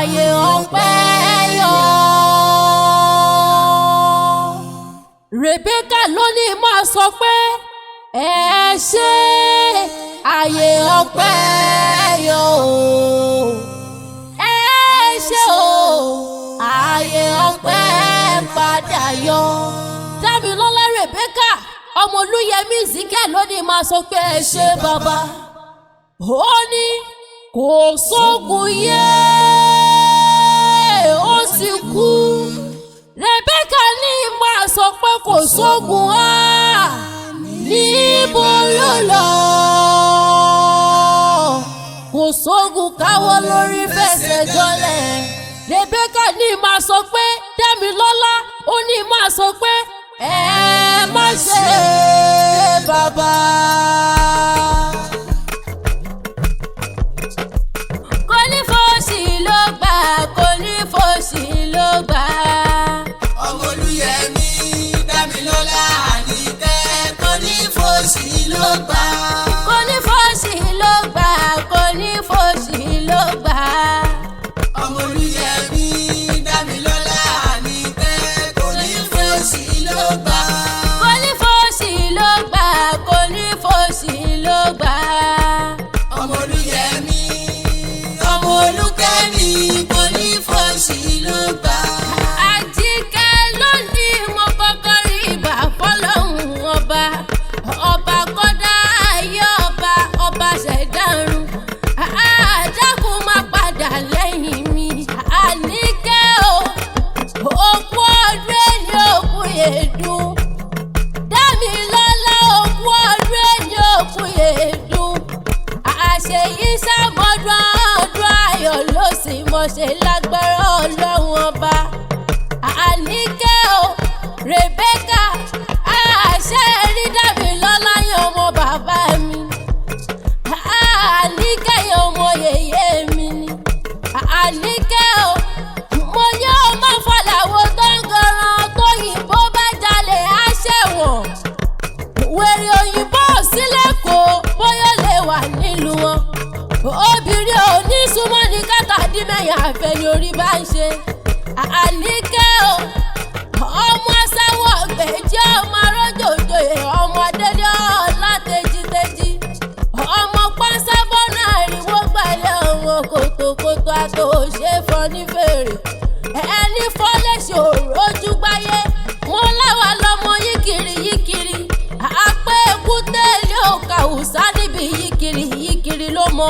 Ààyè ọpẹ́ yọ. Rebecca ló ní máa sọ pé ẹ ṣé, ààyè ọpẹ́ yọ o. Ẹ ṣé o, ààyè ọpẹ́ padà yọ. Dámilọ́lá Rebecca ọmọ Olúyẹmí Ezekiel ló ní máa sọ pé ẹ ṣé bàbá. Ó ní kò sóògùn yé, ó sì kú. Rebecca ní máa sọ pé kò sóògùn á, níbo ló lọ? Kò sóògùn káwọ́ lórí fẹsẹ̀ jọlẹ̀. Rebecca ní máa sọ pé Dámilọ́lá ó ní máa sọ pé ẹ má ṣe bàbá. Kò ní fòṣì ló gbà, kò ní fòṣì ló gbà. Ọmọ Olúyẹmí Dámilọ́lá Àníkẹ́ kò ní fòṣì ló gbà. Kò ní fòṣì ló gbà, kò ní fòṣì ló gbà. Ọmọ Olúyẹmí Dámilọ́lá Àníkẹ́ kò ní fòṣì ló gbà. Kò ní fòṣì ló gbà, kò ní fòṣì ló gbà. Ọmọ Olúyẹmí ọmọ Olúkẹ́mi kò ní fòṣì ló gbà. Àjíkẹ́ ló ní mo kọ́kọ́ rí ibà fọlọ́hún ọba. Ọba kọ́dá ayé ọba, ọba ṣẹ̀dárun. Àjákùn máa padà lẹ́yìn mi. Àníkẹ́ o, òkú ọdún ẹni òkú yèédún. Dámilọ́lá òkú ọdún ẹni òkú yèédún. Àṣeyí sàmọ́dún ọdún ayọ̀ ló sì mọ̀ ṣe lágbára Ọlọ́run ọba. Àníkẹ́ o, Rebecca, àṣẹ rí Dámilọ́lá yan ọmọ bàbá mi. Àníkẹ́ yan ọmọ yèyé mi ni. Àníkẹ́ o, mo ní ọmọ fàlàwọ̀ tó ń gọran tóyìnbó bá jalè á ṣẹ̀wọ̀n. Wèrè òyìnbó sílẹ̀ kó bóyá lè wà nílùú wọn. Obìnrin ò ní súnmọ́ ní kátàdínmẹ́yà àfẹ́ni orí bá ń ṣe. Àníkẹ́ o, ọmọ sáwọ́ gbèjì ọmọ arójòjòyè ọmọ adélé ọlá tejiteji. Ọmọ pánsábọ́nà àríwó gbalẹ̀ ọmọ kòtòkòtò àtòṣe fọ́ ní fèrè. Ẹni fọ́lẹ́ṣẹ̀ òrójú gbáyé. Mo láwa lọmọ yíkiri yíkiri. Àpé èkúté ilé òkà òsá níbi yíkiri yíkiri ló mọ.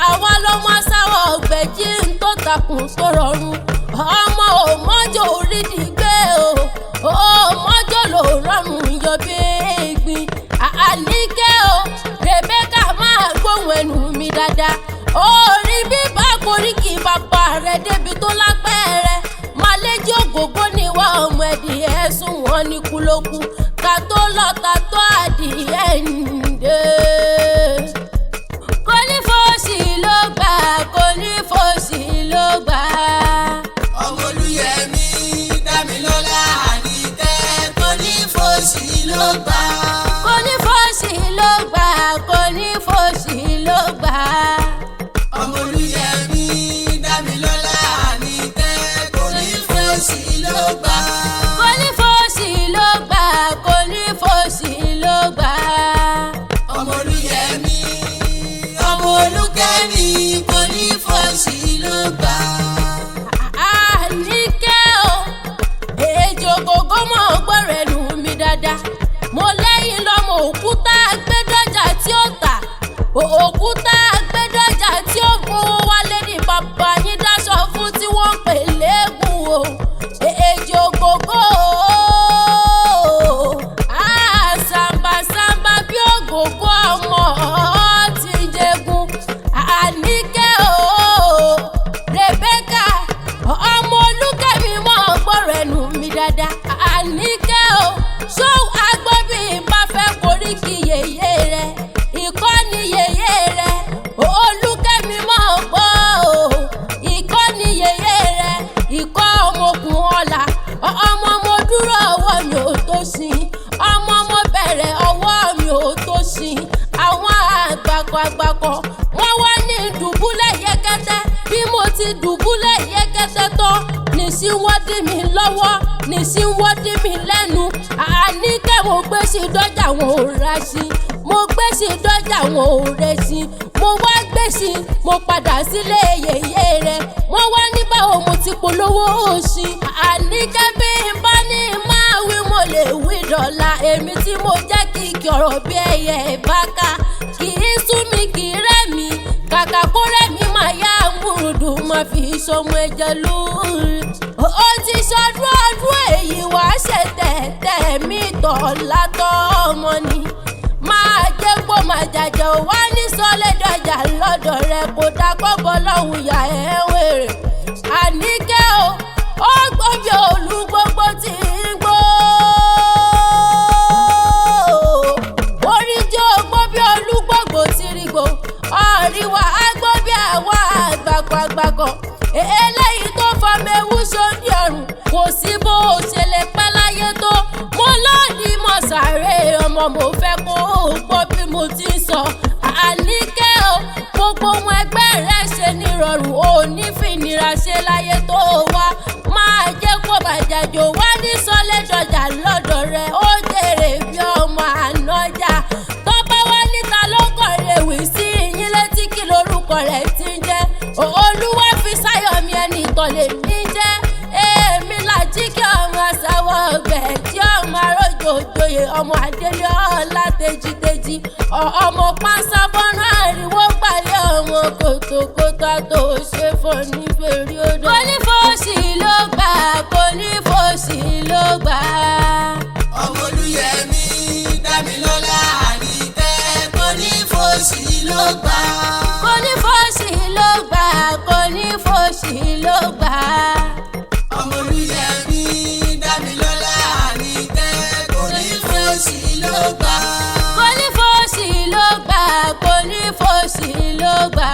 Àwa lọmọ sáwọ́ ọ̀gbẹ́jì ń tó takùn tó rọrùn. Ọmọ òmọ́jọ́ orídìí gbé o. Òmọ́jọ́ ló rọrùn yọ bí egbin. Àníkẹ́ o, Rebecca máa gbóhùn ẹnu mi dáadáa. Orí bíbá koríki bàbá rẹ̀ débi tó lápẹ̀rẹ̀. Màlẹ́jì ògógó ni wá ọmọ ẹ̀dìyẹ sùn wọ́n ní kúlókù. Ká tó lọ́ta tó adìyẹ ń dé. Kò ní fòṣì ló gbà, kò ní fòṣì ló gbà. Ọmọ Olúyẹmí Dámilọ́lá Àníkẹ́ kò ní fòṣì ló gbà. Kò ní fòṣì ló gbà, kò ní fòṣì ló gbà. Ọmọ Olúyẹmí Dámilọ́lá Àníkẹ́ kò ní fòṣì ló gbà. Kò ní fòṣì ló gbà, kò ní fòṣì ló gbà. ti dùbúlẹ̀ yẹ́kẹ́tẹ́ tán nìṣí wọ́n dí mi lọ́wọ́, nìṣí wọ́n dí mi lẹ́nu. Àníkẹ́, mo gbé sí dọ́jà, wọn ò ra sí. Mo gbé sí dọ́jà, wọn ò rẹ̀ sí. Mo wá gbé sí, mo padà sílé yèyé rẹ̀. Wọ́n wá ní báwo mo ti polówó òṣì. Àníkẹ́, bí n bá ní máa wí, mo lè wí dọ̀la. Èmi tí mo jẹ́ kìkì ọ̀rọ̀ bí ẹyẹ ìbáka, kì í sú mi, kì í rẹ̀ mí. Kàkà kó rẹ̀ mí, máa yá múrùdù, máa fi sọmọ ẹ̀jẹ̀ lóore. Ó ti ṣọdún ọdún èyí, wá ṣe tẹ̀tẹ̀ mi tọ̀ látọ̀ ọmọ ni máa jẹ́ kó máa jàjẹ́ ò wá ní sọ́lẹ́dọ̀jà lọ́dọ̀ rẹ, kó dákọ́ bọ́ lọ́hùn yà ẹ́ wèrè. Àníkẹ́ o, ó gbọ́ bí olú gbogbo tí ń gbó. Oríjó gbó bí olúgbògbò tí rí gbó. Ọ̀ríwá á gbó bí àwa àgbàkọ̀ àgbàkọ̀. Eléyìí tó fọmọ ewu sódì ọ̀run, kò sí bó o ṣe lè pẹ́ láyé tó. Mo lónìí mọ̀ sàré ọmọ, mo fẹ́ kó o gbọ́ bí mo ti ń sọ. Àníkẹ́ o, gbogbo ohun ẹgbẹ́ rẹ ṣe nírọ̀rùn, ò ní fìnira ṣe láyé tó wá. Máa jẹ́ kó bàjàjò wá ní sọ́lẹ́dọ̀jà lọ́dọ̀ rẹ̀, ó jèrè bí ọmọ ànájà. Tó bá wá níta ló kọ̀ rèwì sí yín létí, kí lorúkọ rẹ̀ ti ń jẹ́? Olúwa fi sáyọ̀mí ẹni ìtọ̀lẹ̀ mi jẹ́. Èmi làjí kí ọmọ àṣàwọ̀ ọgbẹ̀ tí ọmọ arójò joyè, ọmọ adélé ọlá tejiteji, ọmọ pásábọ́nà àríwó gbalẹ̀, ọmọ kòtòkòtò tó ṣe fọ́ ní fèrè odò. Kò ní fòṣì ló gbà, kò ní fòṣì ló gbà. Ọmọ Olúyẹmí Dámilọ́lá Àníkẹ́, kò ní fòṣì ló gbà. Kò ní fòṣì ló gbà, kò ní fòṣì ló gbà. Ọmọ Olúyẹmí Dámilọ́lá Àníkẹ́, kò ní fòṣì ló gbà. Kò ní fòṣì ló gbà, kò ní fòṣì ló gbà.